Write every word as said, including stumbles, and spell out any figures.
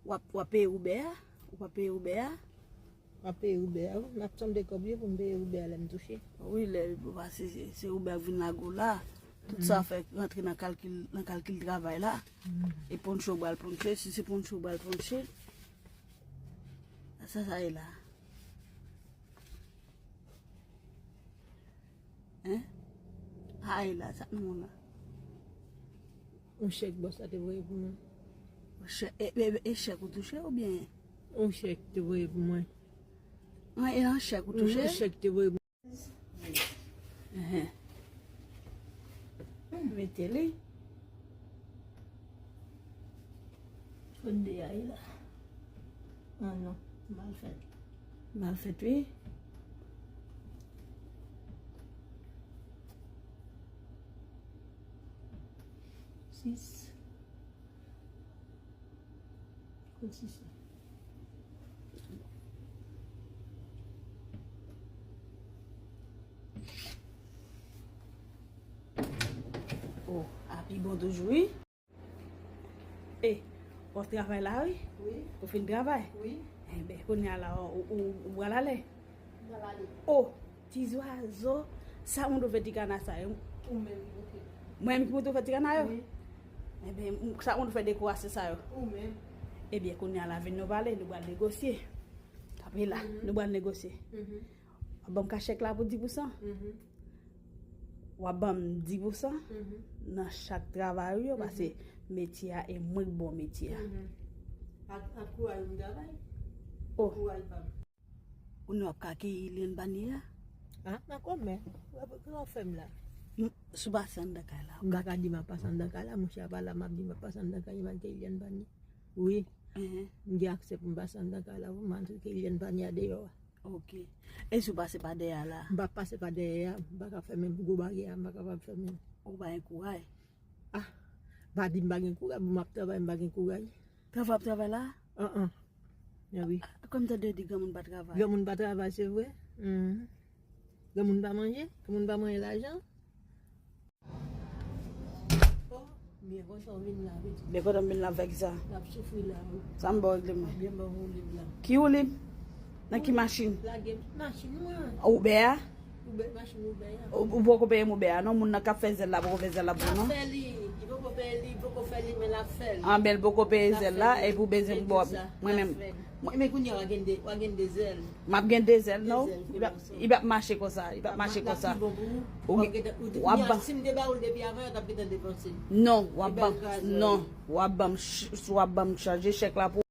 W ap, w ap peye Uber a? Ou p ap peye Uber a? W ap peye Uber a, wi. M ap sonde kòb yo pou m peye Uber a lè m touche. Wi, lè, se, se, se Uber k vin lage w la. Tout sa fèk rantre nan kalkil, nan kalkil travay la. E ponche w pral ponche, si se ponche w pral ponche. Sa, sa ye la. Hein? Ay la, sa k nan men w la? Yon chèk bòs la te voye pou mwen. Chè-, e, e, e chèk ou touche oubyen? Yon chèk te voye pou mwen. An, e yon chèk ou touche? Yon chèk te voye pou mwen. Enhen. Mete li. Kot de a ye la? Ah non, mal fèt. Mal fèt, wi. Sis. Kot sis la? Oh, a pi bon toujou, wi. E, w ap travay la, wi? Wi. Ou fin travay? Wi. Enben, kounye a la, ou, ou, ou pral ale? M pral ale. O, ti zwazo, sa moun tou fè ti kana sa yo? Ou menm ki monte. Mwen menm ki monte fè ti kana yo? Wi. Enben, m, sa moun tou fè dekorasyon sa yo? Ou menm. Ebyen, kounye a la, vin nou pale, nou pral negosye. Kanpe la, nou pral negosye. W ap ban m kach chèk la pou dis pousan? W ap ban m dis pousan nan chak travay ou yo, paske metye a, e mwen k ba w metye a. Ak, ak kouraj m travay. Oh. Kouraj pa m. Ou nou ap ka keyi lyann panye a? Ah, nan kòmè. Wè, kòman w fè m la? M, si w pase anndan kay la. M pa ka di m ap pase anndan kay la, monchè a pa la, m ap di m ap pase anndan kay, m al keyi lyann panye. Wi. M gen aksè pou m pase anndan kay la, pou m al keyi lyann panye a deyò a. Ok. E si w pase pa dèyè a la? M pa pase pa dèyè a, m pa ka fèmen gwo baryè a, m pa kapab fèmen. Ou pa gen kouraj? Ah, pa di m pa gen kouraj, bon, m ap travay, m pa gen kouraj. Travay ap travay la? An, an. Wi. Kòm tande yo di granmoun pa travay. Granmoun pa travay, se vre. Granmoun pa manje, granmoun pa manje lajan. Oh, byen kontan w vin la, pitit. Byen kontan m vin la, fè kisa? L ap soufri la, wi. Sa m ba w regle mwen? Byen ba w woulib la. Ki woulib? Nan ki machin? Lage machin mwen. Uber a? Uber, machin Uber a. Ou, ou poko peye m Uber a, non? Moun nan k ap fè zèl la poko fè zèl la pou nou? L ap fè li. Li poko peye li, li poko fè li, men l ap fè li. Anben, l poko peye zèl la, epi ou bezwen m ba w. Mwen menm. Mwen, men kounye a, w a gen de, w a gen de zèl. M ap gen de zèl, non? Li p ap, li p ap mache konsa, li p ap mache konsa. Ou gen, w ap ban. Si m te ba ou l depi avan, yo t ap gentan depanse. Non, w ap ban, non, w ap ban m ch-, w ap ban m chanje chèk la pou